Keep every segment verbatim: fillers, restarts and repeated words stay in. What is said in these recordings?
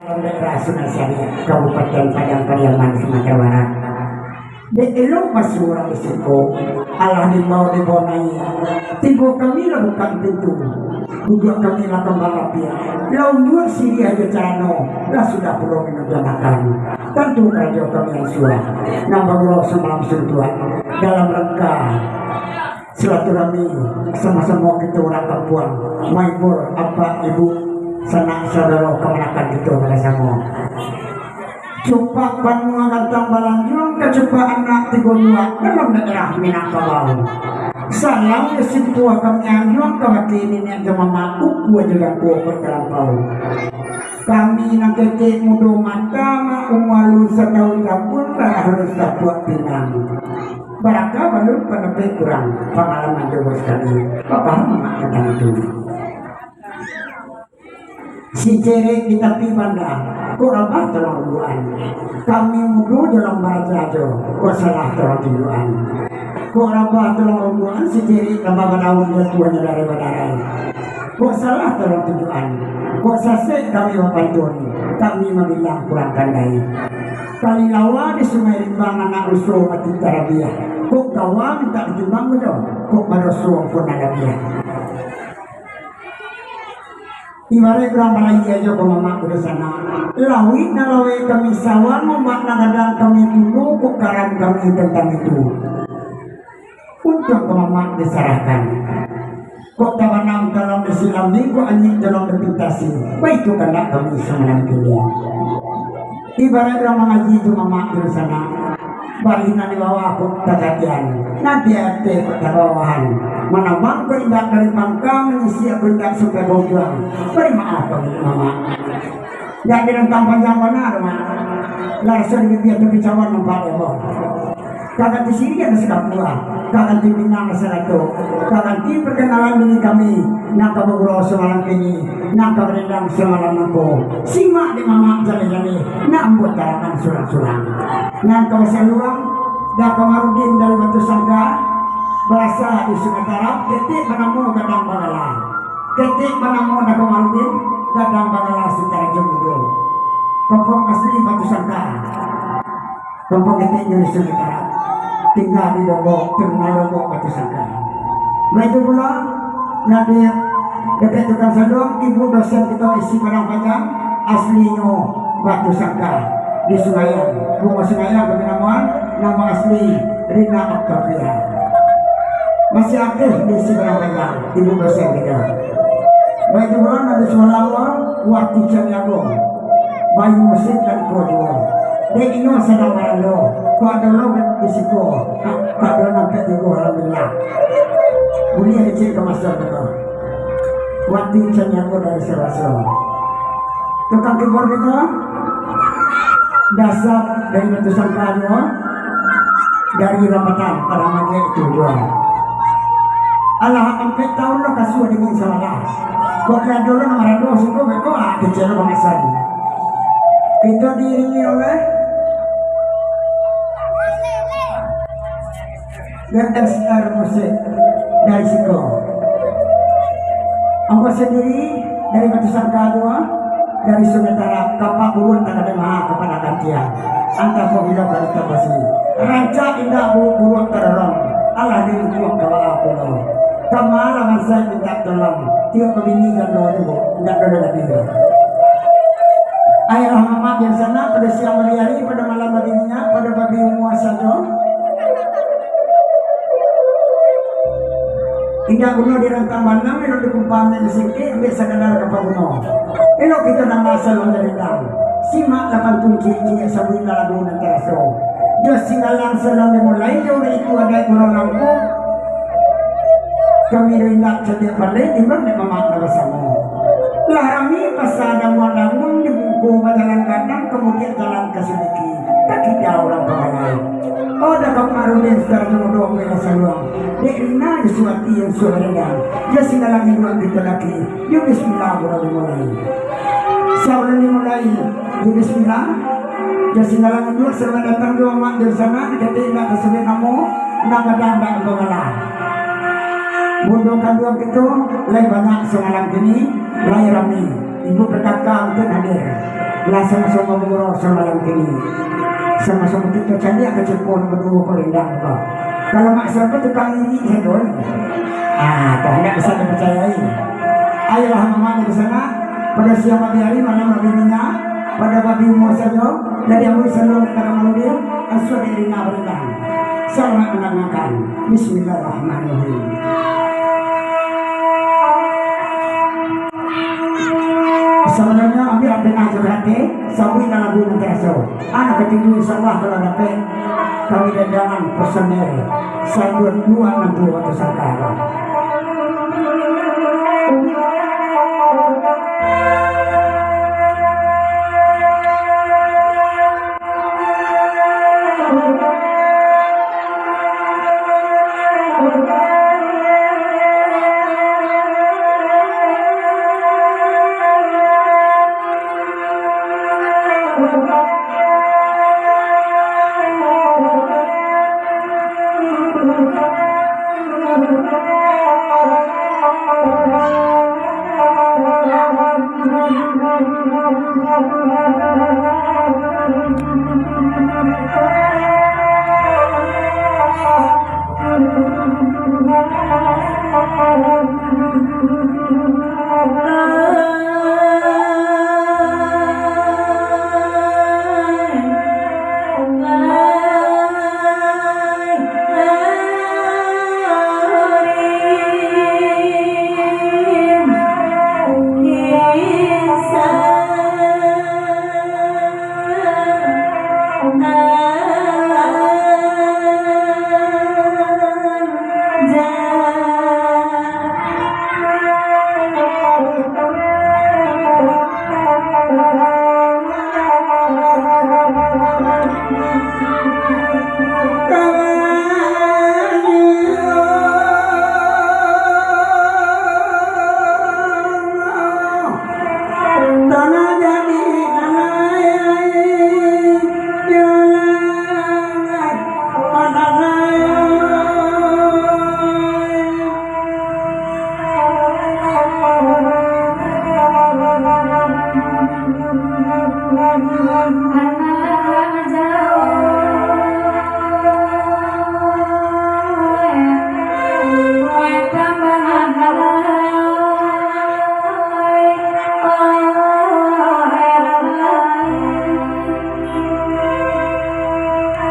Daerah Sungai Sariak, Kabupaten Padang Pariaman, Sumatera Barat. Dek elok pasu urang di siko, alah dimbao-dimbao naiak. Tibo kami lah bukak pintu, duduak kami lah kambang apiak, lah unjuak siriah jo calano, lah sudah pulo minum jo makan. Tantu karajo kami nan suah, nan bagurau samalam suntuak, dalam rangka silaturahmi, samo-samo kito urang kampuang, mahibur apak, ibu, sanak, saudaro, kamanakan kito basamo. Cupak banua gantang balanjuang, kacupak anak tigo luak dalam daerah Minangkabau. Salam di simpuah kami anjuang, kabake niniak jo mamak, ukua jo jangko kok talampau. Kami nan ketek mudo mata, mak umua alun satahun ka pun, lah alun tapuak pinang. Baraka balun, pandapek kurang, pangalaman jo buek sakali, bapaham mamak tantang itu. Si cerek di tapi banda, kok rabah tolong rumbuan. Kami mudo jo lah baraja jo, kok salah tolong tunjuakan. Kok rabah tolong rumbuan, si cerek rabah badaun, jatuahnyo darai badarai. Kok salah tolong tunjuakan, kok sasek kami bapantun, kami mabilang kurang pandai. Kali lawa di Sungai Rimbang, anak ruso mati tarabiah. Kok gawa mintak ditimbang jo, kok badoso ampun nan labiah. Ibaraik urang balayia jo ko mamak ko dunsanak. Lauik nan laweh kami sawan, ombak nan gadang kami tulu, kok karam kami tantang itu. Untuang ka mamak disarahkan. Kok tabanam tolong disilami, kok anyik tolong dipintasi. Baitu kandak kami samalam kini. Ibaraik urang mangaji tu mamak tu di sana. Barih nan di bawah kok tagatian, nan di ateh kok tabawahan. Manabang kok indak dari pangka, manyisiak kok indak sampai ka ujuang. Bari maaf kami mamak. Dak direntang panjang bana tu, Mak. Lah raso di bibia tu kicauan nampak dek ambo. Ka ganti siriah lah sakapua, ka ganti pinang lah sarato, ka ganti parkenalan diri kami, nan ka bagurau samalam kini, nan ka badendang samalam mangko. Simak dek mamak jaleh-jaleh, nak ambo tarangan surang-surang. Nan ka basaluang, Da Kamarudin dari Batu Sangka, barasa di Sungai Tarab, ketek banamo Gadang Bagala. Ketek banamo Da Kamarudin, Gadang Bagala Sutarajo Mudo. Tokoh asli Batu Sangka. Tokoh ketek dari Sungai Tarab. Tingga di Lombok, terminal Lombok Batu Sangka. Baitu pulo, nan di dapek tukang saluang, ibu dosen kito isi Padang Panjang, aslinyo Batu Sangka. Di Sungaian, Bungo Sungaian, banamoan, namo asli Rina Octavia. Masih aktif di Sibarang Panjang, ibu dosen kita. Baitu pulo nan di Sualawa, Wati Caniago, Bayu Musik dan Kro Duo. Dek inyo sadang marando, kok ado lo di siko, kak, kak ado nampek tigo, alhamdulillah. Buliah kecil ka masuk tu. Wati Caniago dari Sarawaso. Tukang kibor kito, Dasar dari Batu Sangka juo, dari Rambatan, Padang Magek tu juo. Alah, ampek taun lo kasuah dingin sabalah. Kok ado lo nan marado sungguah beko, ah, kecek lo pamasan. Kito diiringi oleh B S R Musik dari siko. Ambo sandiri dari Batu Sangka juo, dari Sungai Tarab, kapak buruak takadanga kapanakan tiang. Antah pabilo ka Kota Basi. Rancak indak bu-, buruak tadorong, alah diruntuang ka bawah pulo. Kama lah mansai mintak tolong, tiok babini jando juo, indak doh lagi. Ayolah mamak di sana, pado siang bali ari, pado malam bali inyak, pado babi umua sajo. Indak guno dirantang banam, elok dikumpang nan singkek, ambiak sakadar ka paguno. Elok kito nan masa lon jarindang. Simak lapan kunci, ciek sabuik lagu nan taraso. Jo singgalang salon dimulai, jo urang itu adaik urang rampo. Kami rindak cadiak pandai, timbang dek mamak nan basamo. Lah rami pasa damuang-damuang, di muko bajalan gadang, kamudian jalan ka Sudiki. Takida urang ka balai. Oh, Da Kamarudin Sutarajo Mudo, ambiaklah saluang. Dek Rina jo Suwati nan sudah badendang. Jo singgalang induak kito laki. Jo bismillah, buruak dimulai. Sabalun dimulai, jo bismillah. Jo singgalang induak, salamaik datang jo mamak di sana, di ketek indak tasubuik namo, nan gadang indak ambo ngalah. Bundo kanduang kito, lai banyak samalam kini, lai rami. Ibu P K K mungkin hadir. Lah samo-samo mangurau samalam kini. Samo-samo kito caliak ka cepo nan baduo ko rindang ko. Kalau mak siapo tukang irik sajo ni. Ah, kok ndak bisa dipercayai. Ayolah, mama di sana, pada siang pagi hari, malam pagi nina, pada babi umur sajo, dari amui saluang dari maludia, asuah di rindang rindang. Selamat mandangakan. Bismillahirrahmanirrahim. Sabananyo ambiak tangah jo hati, sabuiklah lagu nan taraso. Anak katigo, insyaallah, kalau dapek, kami dandanan personel sabuik dua enam puluh waktu sangka.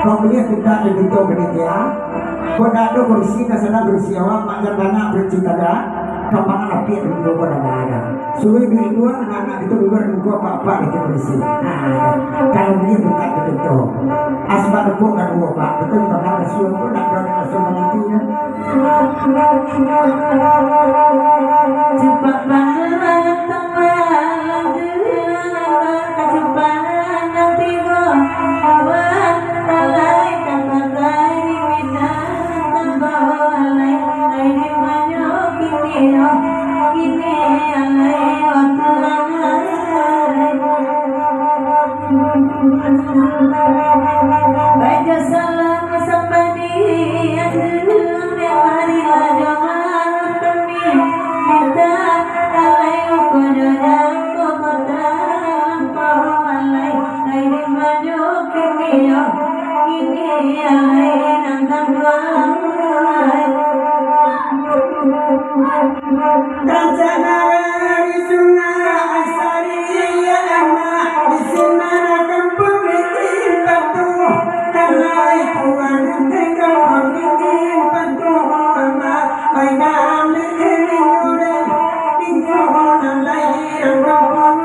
Kau boleh mintak ditutup panitia. Kok ndak ado kursi, ka sana kursi awak, mak jan banyak bercerita dah. Kambangan api dulu kau dah ada. Suruh ibu-ibu, anak-anak itu dulu muka apa-apa itu kursi. Nah, kalau boleh mintak ditutup. Asbak dukung dah dua, Pak. Betul, Pak, dah suruh pun nak ada suruh begitu ya. Bajo salam sambah di adu, marilah jo maaf kami minta, alai uko jo jangko kota lampau alai, ai di maju kini yo, kini alai nan tabuang. Rancak dari sungai Asari, ya amak, di sinan kampung Rikin Batu. Nalai tuan tengok Rikin Batu, amak, pai kami ini udah, minggu nalai rambut.